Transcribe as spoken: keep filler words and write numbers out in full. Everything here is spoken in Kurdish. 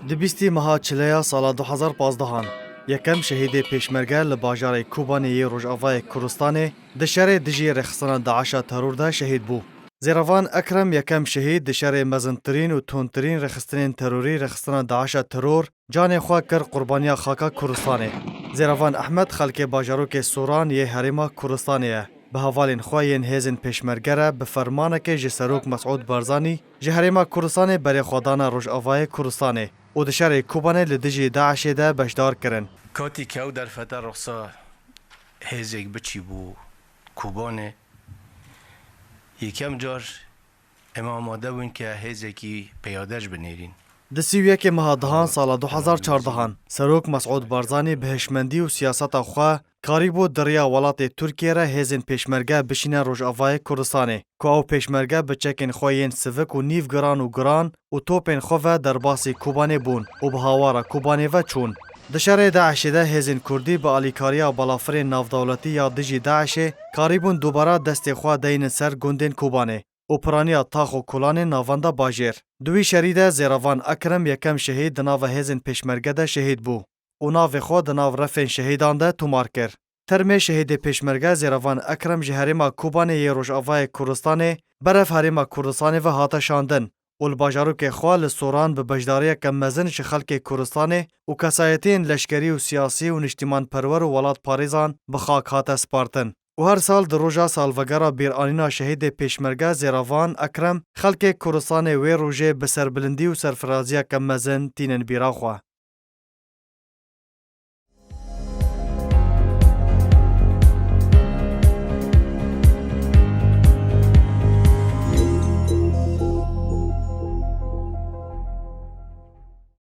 Di bîstî meha çileya sala du hezar pazdehan, yekem şehîdê pêşmerge li bajarê Kobanê yê Rojavayê Kurdistanê di şerê dijî rêxistina DAIŞa teror de şehîd bû. Zêrevan Ekrem yekem şehîd di şerê mezintirîn û tundtirîn rêxistinên terorî rêxistina DAIŞa teror canê xwe kir qurbaniya xaka Kurdistanê. Zêrevan Ehmed xelkê bajarokê Soran yê Herêma Kurdistanê ye. Bi hevalên xwe yên hêzên pêşmerge re bi fermanekê ji Serok Mesûd Barzanî ji Herêma Kurdistanê berê xwe dane Rojavayê Kurdistanê û di şerê Kobanê li dijî DAIŞê de beşdar kirin. Katî ke ew derfete rexsa hêzek biçî bû Kobanê, yekem car em amade bûn ke hêzekî peyade ji binêrîn. Di sî û yekê meha dehan sala du hezar çardehan, Serok Mesûd Barzanî bi hişmendî û siyaseta xwe karîbû di riya welatê Tirkiyê re hêzên pêşmerge bişîne Rojavayê Kurdistanê, ku ew pêşmerge bi çekên xwe yên sivik û nîv giran û giran û topên xwe ve derbasî Kobanê bûn û bi hawara Kobanê ve çûn. Di şerê DAIŞê de hêzên Kurdî bi alîkariya balafirên navdewletî ya dijî DAIŞê karîbûn dubara destê xwe deynin ser gundên Kobanê û piraniya tax û kolanên navenda bajêr. Di wî şerî de Zêrevan Ekrem yekem şehîd di nava hêzên pêşmerge de şehîd bû û navê xwe di nav refên şehîdan de tomar kir. Termê şehîdê pêşmerge Zêrevan Ekrem ji herêma Kobanê yê Rojavayê Kurdistanê berev herêma Kurdistanê ve hate şandin û li bajarokê xwe li Soran bi beşdariyeke mezin ji xelkê Kurdistanê û kesayetiyên leşkerî û siyasî û niştîmanperwer û welatparêzan bi xak hate spartin. Û her sal di roja salvegera bîranîna şehîdê pêşmerge Zêrevan Ekrem, xelkê Kurdistanê wê rojê bi serbilindî û serfiraziyeke mezin tînin bîra xwe.